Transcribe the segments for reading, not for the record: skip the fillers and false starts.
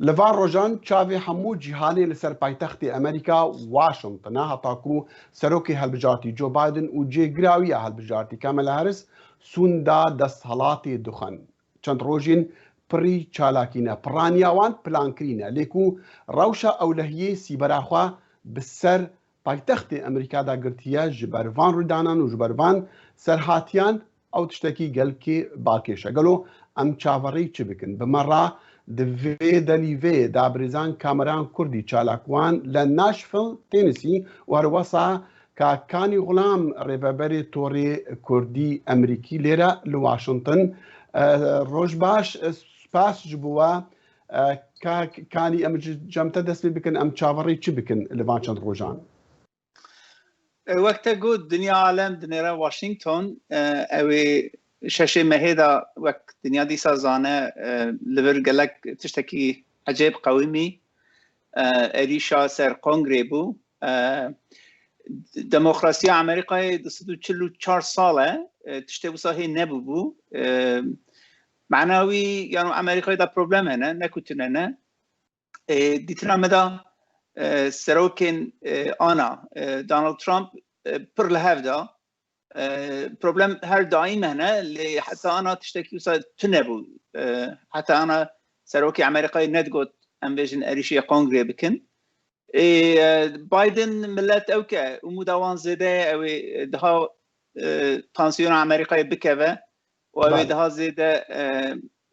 لە ڤان ڕۆژان چاڤێ هەموو جیهانێ لەسەر پایتەختی ئەمریکا واشنتنە هەتاکوو سەرۆکی هەلبژارتی جۆ بایدن و جێگراویە هەلبژارتی کامەلا هەرس سوندا دەستهەڵاتی دخەن. چەند ڕۆژین پڕی چالاکینە پڕانیاوان پلانکرینە لێکوو ڕەوشە ئەولەهیەی سیبەراخوا بسەر پایتەختی ئەمریکادا گرتیە ژبەر ڤان ڕوودانان و ژبەر ڤان سەرهاتیان ئەو تشتەکی گەلکی باکێشە گەلۆ ئەم چاڤەڕێی چ بکن بمە ڕا دڤێ دەلیڤێ دا برێزان کامەران کوردی چالاکوان لە ناشفل تێنسی و هەروەسا کاک کانی غوڵام ڕێڤەبەرێ تۆڕێ کوردی ئەمریکی لێرە لە واشنتن ڕۆژ باش سپاس ژبووە کاک کانی ئەم جەمتە دەست پێ بکەن ئەم چاوەڕێی چ بکەن لە ڤان چەند ڕۆژان؟ وەک تە گوت دنیا عالەم دنێرە واشنگتۆن ئەوێ شەشێ مەهێدا وەک دنیا دیسا زانە لەبەر گەلەک تشتێکی عجێب قەویمی ئەریشا سەر کۆنگرێ بوو دموکراسیا ئەمریکای 244 ساڵە تشتێ وسا هێ نەبوو بوو معناوی یان ئەمریکای دا پرۆبلەم هەنە نەکوتنە نە دیتنا مەدا سەرۆکên ئانا دانالد ترامپ پڕ لە هەڤدا پرۆبلەم هەر دایم هەنە لێ حتا ئانا تشتێکی وسا تونە بوو حتا ئانا سەرۆکی ئەمریکای نەدگوت ئەم بێژن ئەریشی کۆنگرێ بکەن بایدن ملت ئەو کە ئوموداوان زێدەیە ئەوێ دها تانسیۆن ئەمریکای بکەوە و ئەوێ دها زێدە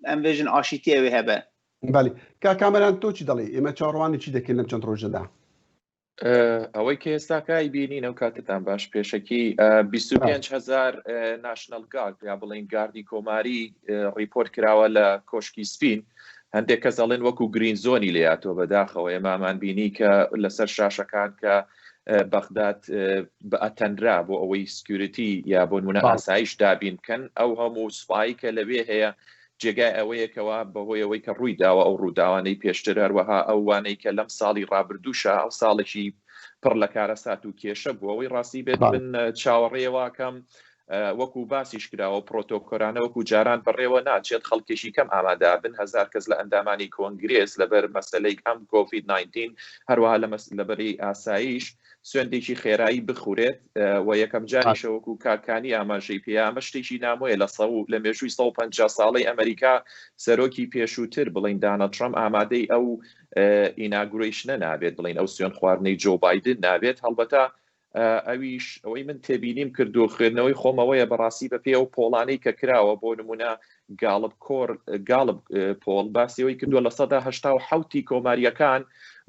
ئەم بێژن ئاشیتی ئەوێ هەبە بەلی کاک کامەران تۆ چی دەڵێی ئێمە چاوەڕوانی چی دەکەین لەم چەند ڕۆژەدا؟ ئەوەی کە ئێستاکە بینین ئەو کاتتان باش پێشەکی 25 هزار National Guard یا بڵین گاردی کۆماری report کراوە لە کۆشکی سپین هەندێک کەس ئەڵێن وەکو green zone ی لێاتەوە بەداخەوە ئێمامان بینی کە لەسەر شاشەکان کە بەغداد بەئەتەنرا بۆ ئەوەی security یا بۆ نمونە ئاسایش دابین بکەن ئەو هەموو سوپایی کە لەوێ هەیە جێگای ئەوەیە کەوا بەهۆی ئەوەی کە ڕووی داوە ئەو ڕووداوانەی پێشتر هەروەها ئەو وانەی کە لەم ساڵی ڕابردووشا ئەو ساڵێکی پڕ لە کارەسات و کێشە بوو ئەوەی ڕاستی بێت من چاوەڕێ واکەم وەکو باسیش کراوە پرۆتۆکۆرانە وەکو جاران بەڕێوە ناچێت خەڵکێکی کەم ئامادابن هەزار کەس لە ئەندامانی کۆنگرێس لەبەر مەسلەی ئەم کۆفید 19 هەروەها لە لەبەری ئاسایش سوێندێکی خێرایی بخورێت و یەکەم جاریشە وەکو کاک کانی ئاماژەی پێیا ئەمە شتێکی نامۆیە لە سە لە مێژووی 150 ساڵەی ئەمریکا سەرۆکی پێشووتر بڵین دانە ترەمپ ئامادەی ئەو inauguration ە نابێت بڵین ئەو سوێن خواردنەی جۆ بایدن نابێت هەڵبەتە ئەویش ئەوەی من تێبینیم کردو خوێندنەوەی خۆمەوەیە بەڕاستی بە پێ ئەو poll انەی کە کراوە بۆ نمونە Gallup کۆر Gallup poll باسی ئەوەی کردووە 7% کۆماریەکان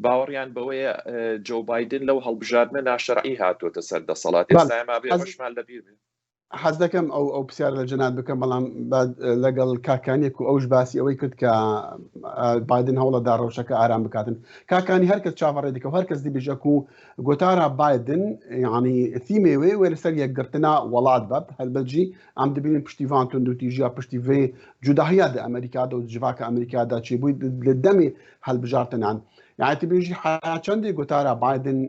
باوەڕیان بەوەیە جۆ بایدن لەو هەڵبژاردنە ناشەرعی هاتووەتە سەر دەسەڵات ئێستا ئێمە بێ ئەوەشمان لەبیر بێ. حەز دەکەم ئەو ئەو پرسیارە لە جەناب بکەم بەڵام لەگەڵ کاکانێک و ئەوش باسی ئەوەی کرد کە بایدن هەوڵەدا ڕەوشەکە ئارام بکاتن کاکانی هەر کەس چاوەڕێ دیکە و هەر کەس دیبژەک و گۆتارا بایدن یعنی ثیمێ وێ وێ لەسەر یەکگرتنا وەڵات بە هەلبەجی ئەم دبینین پشتیوان توندوتیژیا پشتی وێ جوداهیا دە ئەمریکادا و جڤاکە ئەمریکادا چێبووی لە دەمی هەلبژارتنان یعنی تبێژی حیا چەندی گۆتارا بایدن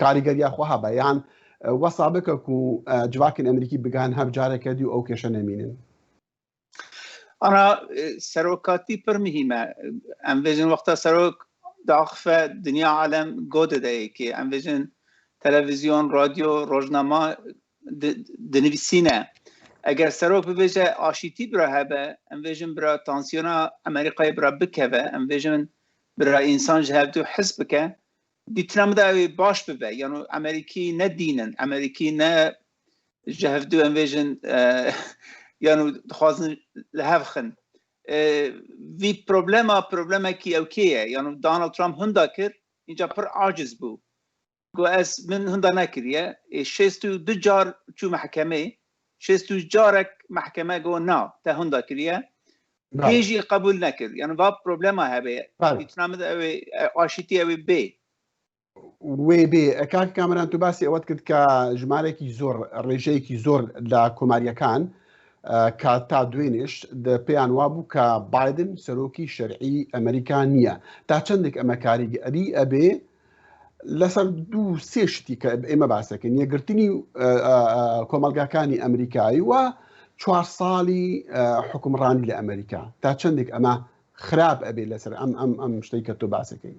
کاریگەریا خۆ هەبە یان وەسا بکە و جڤاکن ئەمریکی بگان هەب جارێکە دی و ئەو کێشە نەمینن. ئەنا سەرۆکاتی پر مهمە ئەم بێژن وەختە سەرۆک داخفە دنیا عالم گۆ دەدەیەکی ئەم بێژن تەلەڤزیۆن رادیۆ ڕۆژنامە دنویسینە ئەگەر سەرۆک ببێژە ئاشیتی برا هەبە ئەم بێژن برا تانسیۆنا ئەمریکای برا بکەوە ئەم بێژن برا ئینسان ji هەردوو حس بکە دیتنا مدا ئەوێ باش ببە یان ئەمریکی نەدینن ئەمریکی نە ji hevdu em bêjin yan dixwazin li hev xin. Vî problema problemekî ew kê ye yan Donald Trump hunda kir înca pir aciz bû. Got ez min hunda nekiriye ê 62 car çû mehkemê 62 carek mehkeme got na te hunda kiriye hê jî qebûl nekir yan va problema hebe dîtina min ew ê aşîtî ew ê bê وێ بێ کاک کامەران تو باسی ئەوەت کرد کە ژمارێکی زۆر ڕێژەیەکی زۆر لە کۆماریەکان کە تا دوێنێش پێیان وابوو کە بایدن سەرۆکی شەرعی ئەمریکا نییە تا چەندێک ئەمە کاریگەری ئەبێ لەسەر دوو سێ شتی کە ئێمە باسەکەن یەکگرتنی کۆمەلگاکانی ئەمریکایی و چوار ساڵی حکومڕانی لە ئەمریکا تا چەندێک ئەمە خراپ ئەبێ لەسەر ئەم ئەم ئەم شتەی کە تۆ باسەکەی؟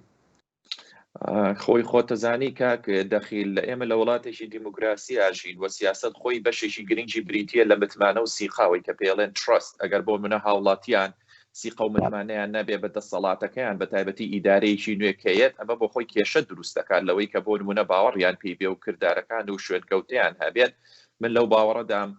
خۆی خۆتەزانی کاک دەخیل لە ئێمە لە وڵاتێکی دیموکراسی ئاژین و سیاسەت خۆی بەشێکی گرنگی بریتیە لە متمانە و سیقاوەی کە پێڵێن trust ئەگەر بۆ منە هاوڵاتیان سیقە و متمانەیان نەبێ بە دەسەڵاتەکەیان بە تایبەتی ئیدارەیەکی نوێ کەیەت ئەمە بۆ خۆی کێشە دروست دەکات لەوەی کە بۆ نمونە باوەڕیان پێی بێ و کردارەکان و شوێنکەوتەیان هەبێت من لەو باوەڕەدام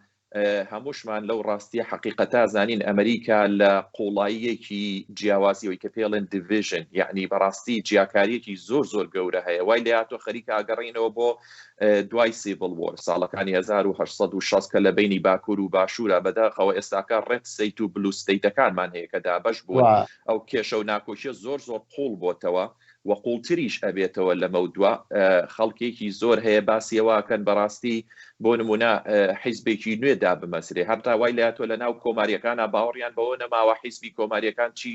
هەمووشمان لەو ڕاستیە حەقیقەتە زانین ئەمریکا لە قوڵاییەکی جیاوازیەوەی کە پێڵێن division یعنی بەڕاستی جیاکاریەکی زۆر زۆر گەورە هەیە وای لە هاتۆ خەریکە ئاگەڕینەوە بۆ دوای Civil War ساڵەکانی 1960 کە لە بینی باکوور و باشوورە بەداخەوە ئێستاکە red state و blue state ەکانمان هەیە کە دابەش بوون ئەو کێشە و ناکۆکیە زۆر زۆر قوڵ بۆتەوە و قوڵتریش ئەبێتەوە لەمەودوا خەڵکێکی زۆر هەیە باسی ئەوە ئەکەن بەڕاستی بۆ نمونە حیزبێکی نوێ دابمەزرێ هەتا وای لاتوە لە ناو کۆماریەکانە باوەڕیان بەوە نەماوە حیزبی کۆماریەکان چی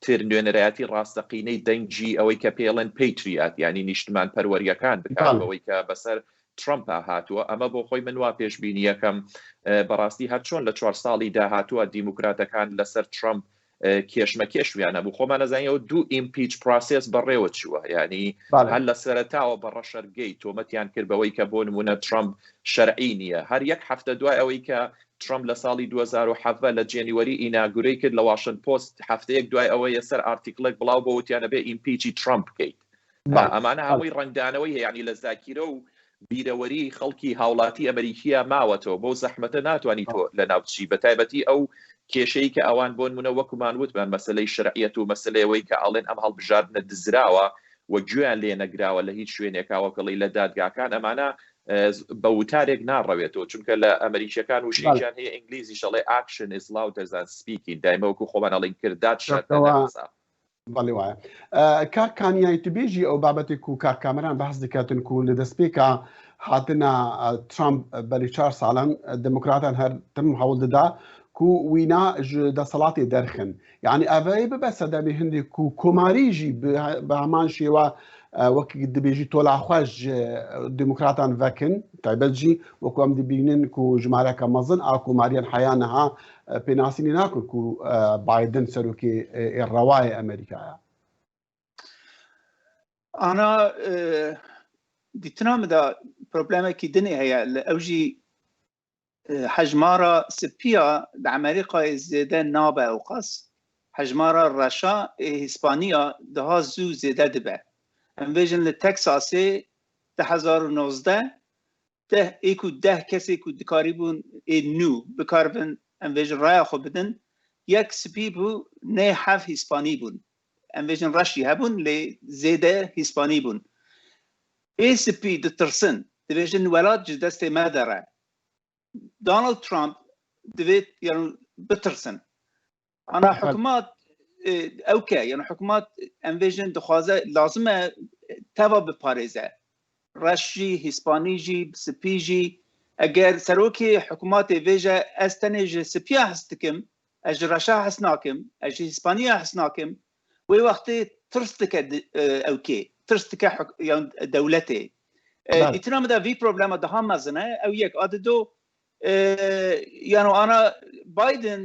تر نوێنەرایەتی ڕاستەقینەی دەنگی ئەوەی کە پێڵێن patriot یانی نیشتمان پەروەریەکان بکات بەوەی کە بەسەر ترەمپا هاتووە ئەمە بۆ خۆی من وا پێشبینیەکەم بەڕاستی هەرچۆن لە چوار ساڵی داهاتووە دیموکراتەکان لەسەر ترەمپ کێشمەکێشویان هەبوو خۆمان ئەزانین ئەو دوو impeach process بەڕێوە چووە یعنی هەر لە سەرەتاوە بە Russiagate تۆمەتیان کرد بەوەی کە بۆ نمونە ترامپ شەرعی نییە هەر یەک هەفتە دوای ئەوەی کە ترامپ لە ساڵی 2017 لە January inaugurate کرد لە Washington Post هەفتەیەک دوای ئەوە یەسەر article ێک بڵاو بۆ وتیانە بێ impeach ی ترامپ بکەیت ئەمانە هەمووی ڕەنگدانەوەی هەیە یعنی لە زاکیرە و بیرەوەری خەڵکی هاوڵاتی ئەمریکیە ماوەتەوە بەو زەحمەتە ناتوانانی تۆ لە ناوچی بە تایبەتی ئەو کێشەی کە ئەوان بۆن منە وەکومان وتمان مەسلەی شەرعیەت و مەسلەیەوەی کە ئەڵێن ئەم هەڵبژاردنە دزراوە و گوێیان لێ نەگراوە لە هیچ شوێنێکاوەکەڵی لە دادگاکان ئەمانە بە وتارێک ناڕەوێتەوە چونکە لە ئەمریکیەکان وشەیەکیان هەیە ئینگلیزیش ئەڵێ action is louder than speaking دایمە وەکو خۆمان ئەڵێن کردار شەرتە نەقسە. بەڵێ وایە کاک کانیای تو بێژی ئەو بابەتێک و کاک کامەران بەحس دکاتن کو لە دەستپێکا هاتنە ترامپ بەری چار ساڵان دموکراتان هەر تم هەوڵ دەدا کو وینا ji دەسەڵاتێ دەرخن یعنی ئەڤەیە ببە سەدەمی هەندێک و کۆماریژی بە هەمان شێوە وەک دبێژی تۆلاخوەش دموکراتان ڤەکن تایبەت ژی وەکو ئەم دبینن کو ژمارەکە مەزن ئا کۆماریان حیا نەها پێناسینی ناکرد کو بایدن سەرۆکی ڕەوایە ئەمریکایە. ئانا دیتنا مدا پرۆبلەمێکی دنێ هەیە لە ئەوژی هەژمارە سپیە لە ئەمریکای زێدە نابە ئەوقاس هەژمارە ڕەشا هیسپانیا دەها زوو زێدە دبە ئەم بێژن لە تەکساسێ 2019 دە ئێک و دە کەسێک و دکاری بوون ئێ نوو بکاربن ئەم بێژن ڕای خۆ بدن یەک سپی بوو نێ حەف هیسپانی بوون ئەم بێژن ڕەشی هەبوون لێ زێدە هیسپانی بوون ئێ سپی دترسن دبێژن وەلات ji دەستێ me dere دانالد ترامپ دەبێت یان بترسن ئەنا حکومات ئەو کە یان حکومات ئەم بێژن دخوازە لازمە تەوا بپارێزە ڕەشی هیسپانیژی سپیژی ئەگەر سەرۆکی حکووماتێ بێژە ئەس تەنێ ji سپیا حس دکم ئەس ji ڕەشا حس ناکەم ئەس ji هیسپانیا حس ناکەم وێ وەختێ ترس دکە ئەو کێ ترس دکە یان دەولەتێ دیتنا مدا ڤی پرۆبلەمە دەها مەزنە ئەو یەک ئادە دۆ یان ئانا بایدن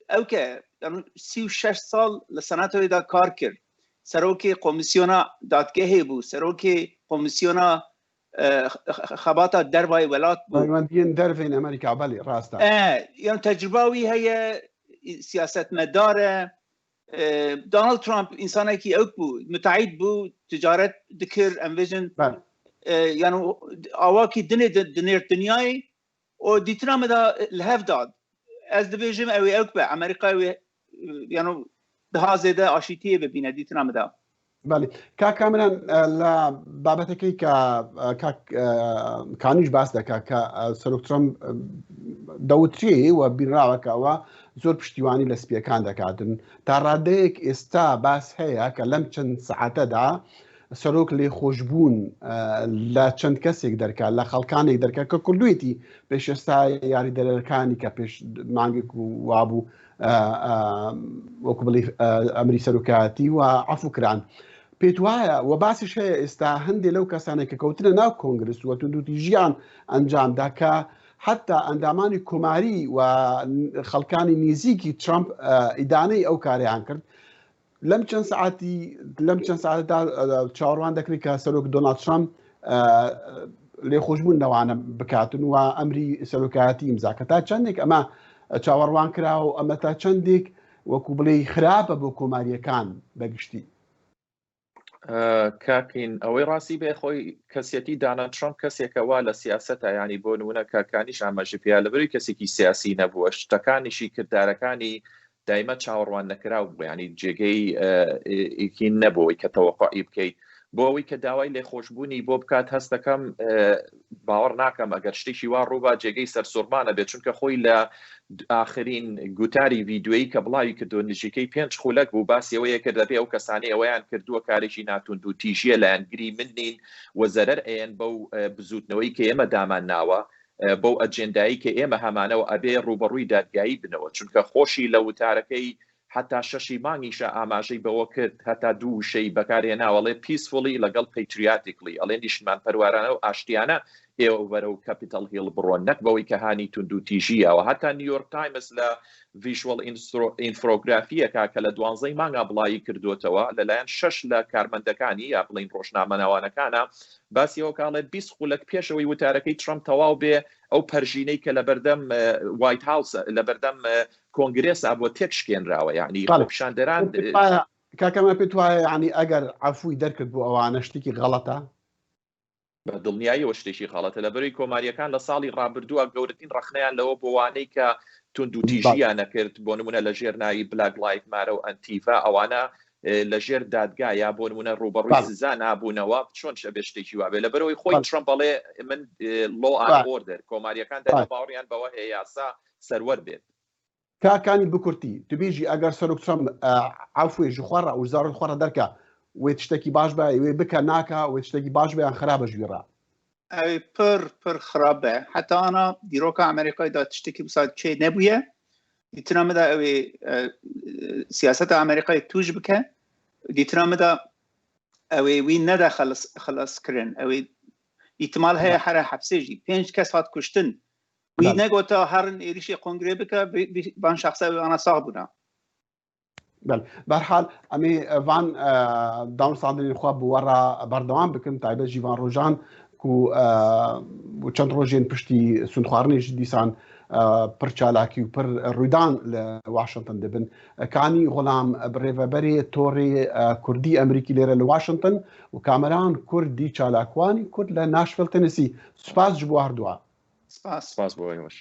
ئەو کە 36 ساڵ لە سەناتۆیدا کار کرد سەرۆکی کۆمیسیۆنا دادگەهێ بوو سەرۆکی کۆمیسیۆنا خەباتە دەرڤای وڵات بوو پەیوەندیên dervên Amerîka belê rast e. یان تەجرباوی هەیە سیاستمەدارە دانالد ترامپ ئینسانێکی ئەو بوو متعید بوو تجارت دکرد ئەم بێژن یان ئاواکی دنێ دنێر دنیای و دیتنا مدا لە هەv داد ez dibêjim ew ê ew be Amerîka wê yani daha zêde aşîtiyê bibîne dîtina min de. بەڵێ کاک کامران لە بابەتەکەی کە کاک کانیش باس دەکا کە سەرۆک ترەمپ دەوترێ و بینراوەکەەوە زۆر پشتیوانی لە سپیەکان دەکاتن تا ڕادەیەک ئێستا باس هەیە کە لەم چەند سەعاتەدا سەرۆک لێخۆشبوون لە چەند کەسێک دەرکا لە خەڵکانێک دەرکا کە کردوێتی پێش ئێستا یاریدەرەکانی کە پێش مانگێک و وابوو وەکو بڵی ئەمری سەرۆکایەتی و عەفو کران پێت وایە و باسیش هەیە ئێستا هەندێک لەو کەسانێک کە کەوتنە ناو کۆنگرس و توندوتیژیان ئەنجامدا کە حتا ئەندامانی کۆماری و خەڵکانی نزیکی ترامپ ئیدانەی ئەو کاریان کرد. لەم چەند سعاتی لەم چەند ساعتدا چاوەڕوان دەکرێت کە سەرۆک دۆناڵد ترامپ لێخۆشبوون لەوانە بکاتن و ئەمری سەرۆکایەتی ئیمزاکە تا چەندێک ئەمە چاوەڕوان کرا و ئەمە تا چەندێک وەکو بڵێ خراپە بۆ کۆماریەکان بەگشتی کاکین ئەوەی ڕاستی بێ خۆی کەسیەتی دانا ترامپ کەسێکە وا لە سیاسەتە ینی بۆ نمونە کاکانیش ئاماژە پیا لەبەری کەسێکی سیاسی نەبووە شتەکانیشی کردارەکانی دایمە چاوەڕوان نەکراو بوو ینی جێگەی یکی نەبووی کە تەوەقعی بکەیت بۆ ئەوەی کە داوای لێخۆشببوونی بۆ بکات هەست دەکەم باوەڕ ناکەم ئەگەر شتێکی وا ڕووبا جێگەی سەرسوڕمانە بێت چونکە خۆی لە ئاخرین گوتاری ڤیدیۆیی کە بڵاوی کردو نزیکەی پێنج خولەک بوو باسی ئەوەیە کرد دەبێ ئەو کەسانی ئەوەیان کردووە کارێکی ناتوند و تیژیە لایەنگری من نین و زەرەر ئەیەن بەو بزوتنەوەی کە ئێمە دامان ناوە بەو ئەجێندایی کە ئێمە هەمانەوە ئەبێ ڕووبەڕووی دادگایی بنەوە چونکە خۆشی لە وتارەکەی هەتا شەشی مانگیشە ئاماژەی بەوە کرد هەتا دوو وشەی بەکارهێناوە ئەڵێ peacefully لەگەڵ patriotically ئەڵێ نیشتمان پەروارانە و ئاشتیانە ئێوە بەرەو کەپیتەڵ هیڵ بڕۆن نەک بەوەی کە هانی توندوتیژی یاوە هەتا نیویۆرک تایمز لە visual ئینفرۆگرافیەکە کە لە دوانزەی مانگا بڵاوی کردوتەوە لەلایەن شەش لە کارمەندەکانی یا بڵین ڕۆژنامەنەوانەکانە باسی ئەوە کاڵێ 20 خولەک پێشەوەی وتارەکەی ترەمپ تەواو بێ ئەو پەرژینەی کە لەبەردەم وایت هاوس لەبەردەم کۆنگرێسا بۆ تێک شکێنراوە یعنی خۆپیشاندەران کاکەمە پێت وایە یعنی ئەگەر عفوی دەرکرد بۆ ئەوانە شتێکی غەڵەتە؟ بە دڵنیاییەوە شتێکی غەڵەتە لەبەرەی کۆماریەکان لە ساڵی ڕابردووە گەورەترین ڕەخنەیان لەوە بۆوانەی کە توندوتیژیان نەکرد بۆ نمونە لە ژێر ناوی بلاک لایف مارە و ئەنتیڤا ئەوانە لە ژێر دادگا یا بۆ نمونە ڕوبەڕووی سزا نابوونەوە چۆن شەبێ شتێکی وابێ لەبەرەوەی خۆی ترەمپ بەڵێ من law and order کۆماریەکان دایمە باوەڕیان بەوە هەیە یاسا سەروەر بێت. کاک کانی بکورتی تبیژی ئەگەر سەرۆک ترەمپ عەفوێ ژ خوە ڕا و زارۆی خوە ڕا دەرکا وێ تشتەکی باش بە وێ بکە ناکا وێ تشتەکی باش بە یان خرابە ژوی ڕا؟ ئەوێ پر پر خراب بە حتا ئانا دیرۆکا ئەمریکای دا تشتێکی بسا چێ نەبوویە دیتنا مدا ئەوێ سیاسەتە ئەمریکای توش بکە دیتنا مدا ئەوێ وی نەدا خەلس خەلس کرن ئەوێ ئیتمال هەیە هەرە حەبسێژی پێنج کەس هات کوشتن وی نەگوتە هەرن ئێریشی قۆنگرێ بکە بان شخصە ئەوانە ساغ بوونا بەرحال ئەمێ ڤان دانوساندنی خوا بووەڕا بەردەوام بکەن تایبەت ژیوان ڕۆژان و چەند ڕۆژێن پشتی سندخواردنیش دیسان پر چالاکی و پر ڕوودان لە واشنگتن دەبن کانی غۆڵام بڕێڤەبەرێ تۆڕێ کوردی ئەمریکی لێرە لە واشنگتن و کامەران کوردی چالاکوانی کورد لە ناشفێل تەنسی سوپاس ji بۆ هەردووان سپاس سپاس بۆ ئێوەش.